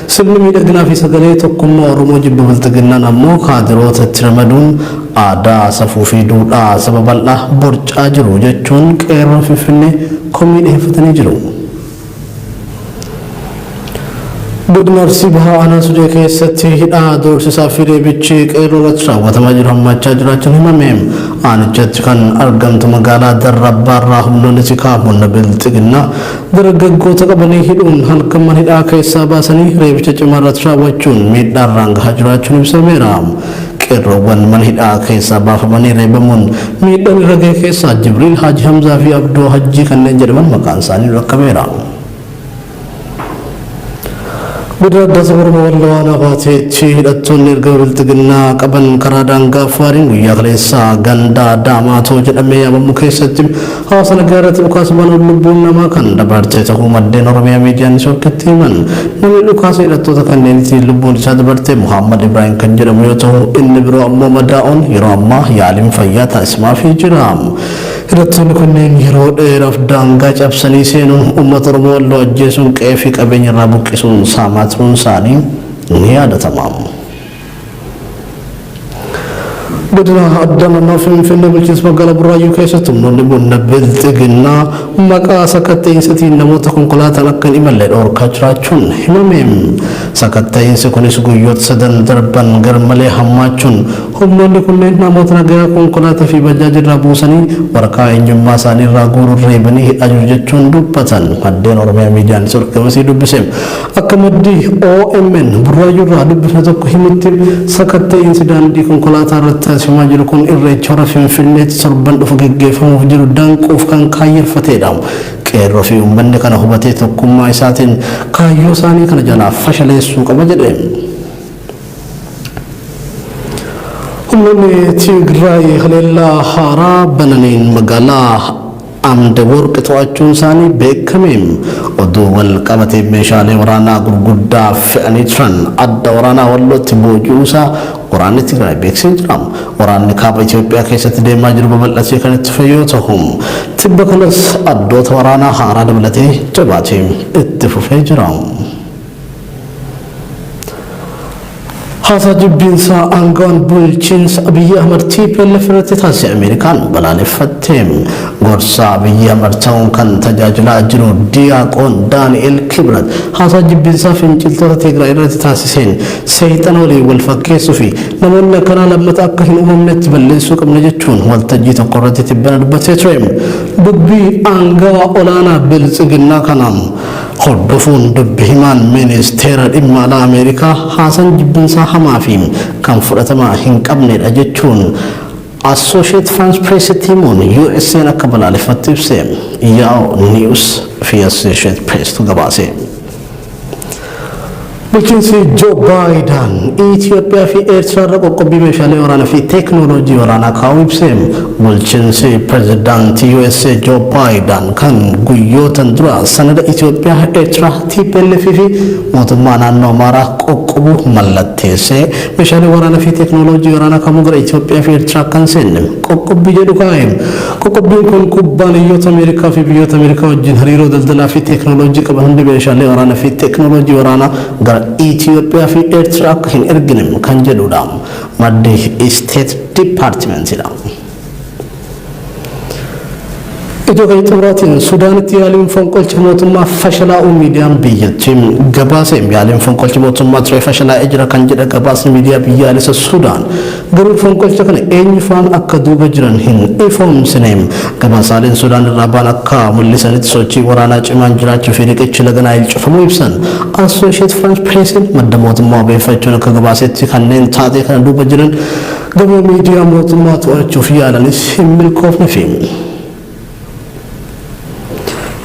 Sirni miidhaginaa fi sagalee tokkummaa Oromoo jibba Bilxiginnaan ammoo kaadiroota itti ramaduun aadaa, safuu fi duudhaa saba bal'aa borcaa jiru jechuun qeerroon Finfinnee komii dhiheeffatanii jiru. Godina Arsii Bahaa Aanaa Sudee keessatti hidhaa doorsisaa fi reebichi qeerroo irratti raawwatamaa jiru hammaachaa jiraachuun himame. Aanichatti kan argamtu magaalaa Darrabbaarraa humnoonni tikaa murna Bilxiginnaa Dargaggoota qabanii hidhuun halkan mana hidhaa keessaa baasanii reebicha cimaa irratti raawwachuun miidhaa irraan gahaa jiraachuun ibsameera. Qeerroowwan mana hidhaa keessaa baafamanii reebamuun miidhaan irra gahe keessaa Jibriil Haaji Hamzaa fi Abdoo Hajjii kanneen jedhaman maqaan isaanii nu dhaqqabeera. Godina Addaa Saba Oromoo Walloo Aanaa Baateetti hidhattoonni ergama Bilxiginnaa qaban karaa daangaa Affaariin guyyaa kaleessaa ganda Daamaatoo jedhamee yaamamu keessatti hawaasa nagaa irratti dhukaasa banuun lubbuun namaa kan dabarte ta'uu maddeen Oromiyaa Miidiyaa Neetwoorkitti himan. Namni dhukaasa hidhattoota kanneenitiin lubbuun isaa dabarte Muhaammad Ibraahim kan jedhamu yoo ta'u inni biroo ammoo madaa'uun yeroo ammaa yaaliin fayyaa taasifamaafii jira. Hidhattoonni kunneen yeroo dheeraaf daangaa cabsanii seenuun uummata Oromoo Walloo ajjeesuun qe'ee fi qabeenya irraa buqqisuun saamaa turuun isaanii ni yaadatama. Godina Addaa Naannoo Finfinnee bulchiinsa magaalaa Burraayyuu keessatti humnoonni murna Bilxiginnaa maqaa sakatta'iinsatiin namoota konkolaataan akka hin imalle dhorkaa jiraachuun himame. Sakatta'iinsi kunis guyyoota sadan darban garmalee hammaachuun Humnoonni kunneen namoota nagayaa konkolaataa fi bajaajii irraa buusanii waraqaa eenyummaa isaanii irraa guuruun reebanii hidhaa jiru jechuun dubbatan maddeen Oromiyaa Miidiyaa Neetwoork gamasii dubbise. Akka maddi OMN Burraayyuu irraa dubbisne tokko himutti sakatta'iinsi daandii konkolaataa irratti taasifamaa jiru kun Irreecha Hora Finfinneetti torban dhufu geggeeffamuuf jiru danquuf kan kaayyeffateedha. Qeerroo fi uummanni kana hubatee tokkummaa isaatiin kaayyoo isaanii kana jalaa fashaleessuu qaba jedhe. Humnoonni Tigraay haleellaa haaraa bananiin magaalaa Amdeworq to'achuun isaanii beekame. Oduu wal qabatee meeshaalee waraanaa gurguddaa fe'anii turan adda waraanaa Wallootti booji'uu isaa waraanni Tigraay beeksisee jira. Waraanni kaaba Itoophiyaa keessatti deemaa jiru babal'atee kan itti fufe yoo ta'u, tibba kanas addoota waraanaa haaraa dabalatee jabaatee itti fufee jira. Haasaa jibbiinsaa aangawaan bulchiinsa Abiyyi Ahmad TPLF irratti taasise Ameerikaan balaaleffatte. Gorsaa Abiyyi Ahmad ta'uun kan tajaajilaa jiru Diyaaqoon Daani'el Kibrat haasaa jibbiinsaa finciltoota Tigraay irratti taasiseen seexana waliin wal fakkeessuu fi namoonni akkanaa lammata akka hin uumamnetti balleessuu qabna jechuun waltajjii tokko irratti tibbana dubbatee ture. Dubbii aangawaa olaanaa Biltsiginnaa kanaan hordofuun dubbi himaan Ministeera Dhimma Alaa Ameerikaa haasan jibbinsaa hamaa fi kan fudhatama hin qabnedha jechuun Associate France Pressitti himuun USA'n akka balaaleffattu ibse. Yahoo News fi Associate Presstu gabaase. Bulchiinsi Joo Baayidan Itoophiyaa fi Eertiraa irra qoqqobbii meeshaalee waraanaa fi teeknooloojii waraanaa kaa'uu ibse. Bulchiinsi pirezidaantii USA Joo Baayidan kan guyyootan dura sanada Itoophiyaa, Eertiraa, TPLF fi mootummaa naannoo Amaaraa qoqqobuu mallatteessee meeshaalee waraanaa fi teeknooloojii waraanaa kamuu gara Itoophiyaa fi Eertiraa akka hin seenne qoqqobbii jedhu kaa'e. Qoqqobbiin kun kubbaaniyyoota Ameerikaa fi biyyoota Ameerikaa wajjin hariiroo daldalaa fi teeknooloojii qaban hundi meeshaalee waraanaa fi teeknooloojii waraanaa gara Itoophiyaa fi Eertiraa akka hin ergine kan jedhudha. Maddi State Departmentidha. Ijoo kan xumuraatiin Sudaanitti yaaliin fonqolcha mootummaa fashalaa'uu miidiyaan biyyattii gabaase. Yaaliin fonqolcha mootummaa ture fashalaa'ee jira kan jedhe gabaasni miidiyaa biyyaalessa Sudaan. Garuu fonqolcha kana eenyufaan akka duuba jiran hin ifoomsine. Gabaasaaleen Sudaan irraa ba'an akka mul'isanitti sochii waraanaa cimaan jiraachuu fi riqichi laga Naayil cufamuu ibsan. Associate France Press'n madda mootummaa wabeeffachuun akka gabaasetti kanneen taatee kana duuba jiran gamoo miidiyaa mootummaa to'achuuf yaalanis hin milkoofnefi.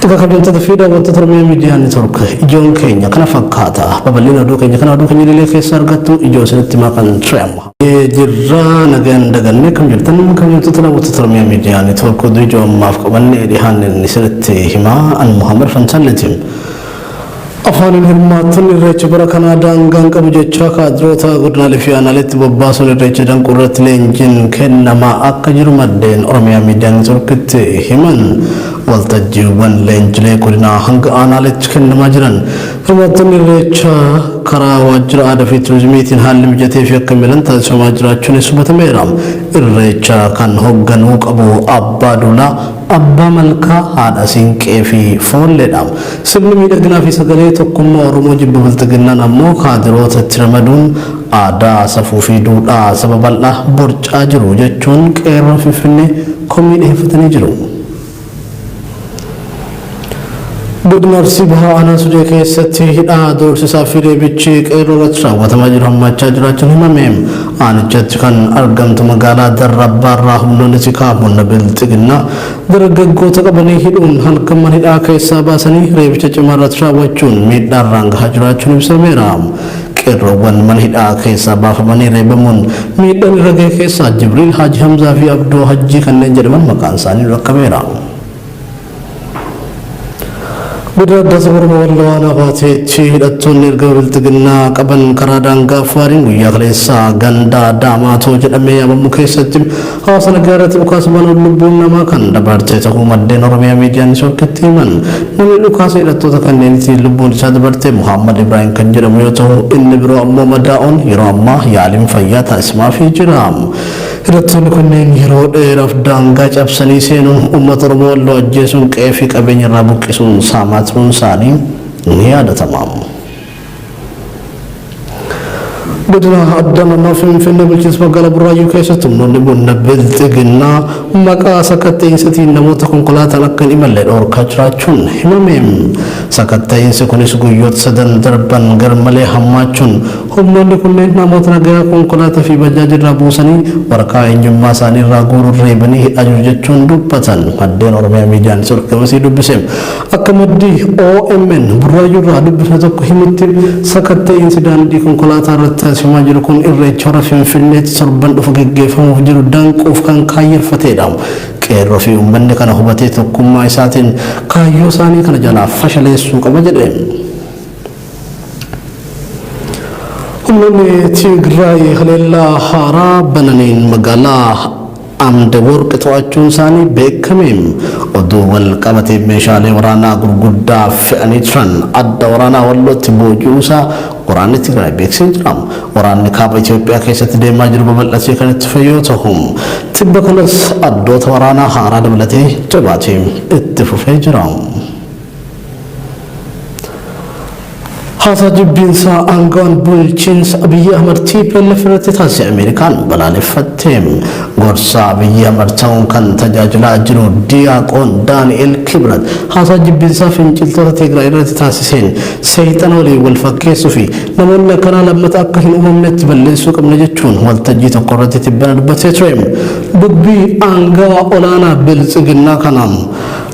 Egaa kabajamtoota fi daawwattoota Oromiyaa Miidiyaa Neetwoork ijoon keenya kana fakkaata. Babal'ina oduu keenya kana oduu keenya idilee keessa argattu ijoo isinitti himaa kan ture amma. Jirra nagaan dagannee kam jirtan kabajamtoota daawwattoota Oromiyaa Miidiyaa Neetwoork oduu ijoo ammaaf qabannee dhihaanne isinitti himaa an Muhammad Fantaalleeti. Afaaniin hirmaattonni Irreecha bara kanaa daangaa hin qabu jechaa kaadiroota godinaalee fi aanaaleetti bobbaasuun Irreecha danquu irratti leenjiin kennamaa akka jiru maddeen Oromiyaa Miidiyaa Neetwoorkitti himan. Waltajjiiwwan leenjilee godinaa hanga aanaaleetti kennamaa jiran hirmaattonni Irreechaa karaa waajjira aadaa fi turizimiitiin haalli mijatee fi akka milan taasifamaa jiraachuunis hubatameera. Irreecha kan hoogganuu qabu Abbaa Duulaa, Abbaa Malkaa, Haadha Siinqee fi Foolleedha. Sirni miidhaginaa fi sagalee tokkummaa Oromoo jibba Bilxiginnaan ammoo kaadiroota itti ramaduun aadaa, safuu fi duudhaa saba bal'aa borcaa jiru jechuun qeerroon Finfinnee komii dhiyeeffatanii jiru. Godina Arsii Bahaa Aanaa Sudee keessatti hidhaa, doorsisaa fi reebichi qeerroo irratti raawwatamaa jiru hammaachaa jiraachuun himame. Aanichatti kan argamtu magaalaa Darrabbaarraa humnoonni tikaa humna Bilxiginnaa dargaggoota qabanii hidhuun halkan mana hidhaa keessaa baasanii reebicha cimaa irratti raawwachuun miidhaa irraan gahaa jiraachuun ibsameera. Qeerroowwan mana hidhaa keessaa baafamanii reebamuun miidhaan irra gahe keessaa Jibriil Haaji Hamzaa fi Abdoo Hajjii kanneen jedhaman maqaan isaanii rakkabera. Godina Addaa Saba Oromoo Walloo Aanaa Baateetti hidhattoonni ergama Bilxiginnaa qaban karaa daangaa Affaariin guyyaa kaleessaa ganda Daamaatoo jedhamee yaamamu keessatti hawaasa nagaa irratti dhukaasa banuun lubbuun namaa kan dabarte ta'uu maddeen Oromiyaa Miidiyaa Neetwoorkitti himan. Namni dhukaasa hidhattoota kanneenitiin lubbuun isaa dabarte Muhammad Ibrahim kan jedhamu yoo ta'u, inni biroo ammoo madaa'uun yeroo ammaa yaaliin fayyaa taasifamaafii jira. Hidhattoonni kunneen yeroo dheeraaf daangaa cabsanii seenuun uummata Oromoo Walloo ajjeesuun, qe'ee fi qabeenya irraa buqqisuun saamaa turuun isaanii ni yaadatama. Godina Addaa Naannoo Finfinnee bulchiinsa magaalaa Burraayyuu keessatti humnoonni bunna Bilxiginnaa maqaa sakatta'iinsatiin namoota konkolaataan akka hin imalle dhorkaa jiraachuun himame. Sakatta'iinsi kunis guyyoota sadan darban garmalee hammaachuun humnoonni kunneen namoota nagayaa konkolaataa fi bajaajii irraa buusanii waraqaa eenyummaa isaanii irraa guuruun reebanii hidhaa jiru jechuun dubbatan maddeen Oromiyaa Miidiyaa Neetwoork gamasii dubbise. Akka maddi OMN Burraayyuu irraa dubbisne tokko himutti, sakatta'iinsi daandii konkolaataa irratti taasifamaa jiru kun Irreecha Hora Finfinneetti torban dhufu geggeeffamuuf jiru danquuf kan kaayyeffateedha. Qeerroo fi uummanni kana hubatee tokkummaa isaatiin kaayyoo isaanii kana jalaa fashaleessuu qaba jedhe. Humnoonni Tigraay haleellaa haaraa bananiin magaalaa Amde Worq to'achuun isaanii beekame. Oduu wal qabatee meeshaalee waraanaa gurguddaa fe'anii turan adda waraanaa Wallootti booji'uusaa waraanni Tigraay beeksisee jira. Waraanni kaaba Itoophiyaa keessatti deemaa jiru babal'atee kan itti fufe yoo ta'u, tibba kanas addoota waraanaa haaraa dabalatee jabaatee itti fufee jira. Haasaa jibbiinsaa aangawaan bulchiinsa Abiyyi Ahmad TPLF irratti taasise Ameerikaan balaaleffatte. Gorsaa Abiyyi Ahmad ta'uun kan tajaajilaa jiru Diyaaqoon Daani'el Kibrat haasaa jibbiinsaa finciltoota Tigraay irratti taasiseen seexana waliin wal fakkeessuu fi namoonni akkanaa lammata akka hin uumamnetti balleessuu qabna jechuun waltajjii tokko irratti tibbana dubbatee ture. Dubbii aangawaa olaanaa Biltsiginnaa kanaan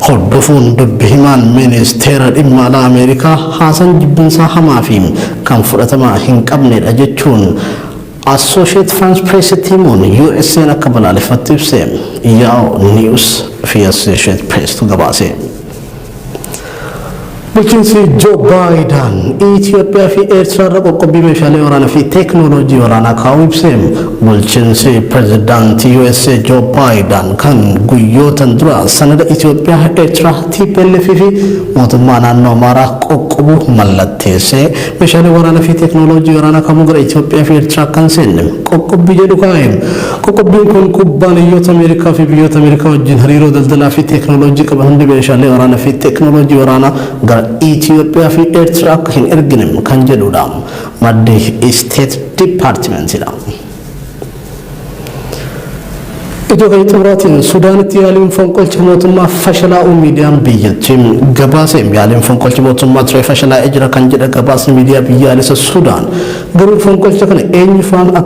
hordofuun dubbi himaan ministeera dhimma alaa Ameerikaa haasaan jibbinsaa hamaa fi kan fudhatama hin qabnedha jechuun Associate France Pressitti himuun USA'n akka balaaleffattu ibse. Yahoo News fi Associate Presstu gabaase. Bulchiinsi Joo Baayidaan Itoophiyaa fi Eertiraa irra qoqqobbii meeshaalee waraanaa fi teeknooloojii waraanaa kaa'uu ibse. Bulchiinsi pirezidaantii USA Joo Baayidaan kan guyyootan dura sanada Itoophiyaa, Eertiraa, TPLF fi mootummaa naannoo Amaaraa qoqqobuu mallatteessee, meeshaalee waraanaa fi teeknooloojii waraanaa kamuu gara Itoophiyaa fi Eertiraa akka hin seenne qoqqobbii jedhu kaa'e. Qoqqobbiin kun kubbaaniyyoota Ameerikaa fi biyyoota Ameerikaa wajjin hariiroo daldalaa fi teeknooloojii qaban hundi meeshaalee waraanaa fi teeknooloojii waraanaa gara Itoophiyaa fi Eertiraa akka hin ergine kan jedhudha. Maddi State Departmentidha. Ijoo kan xumuraatiin, Sudaanitti yaaliin fonqolcha mootummaa fashalaa'uu miidiyaan biyyattii gabaase. Yaaliin fonqolcha mootummaa ture fashalaa'ee jira kan jedha gabaasni miidiyaa biyyaalessa Sudaan. Garuu fonqolcha kana eenyu faan akka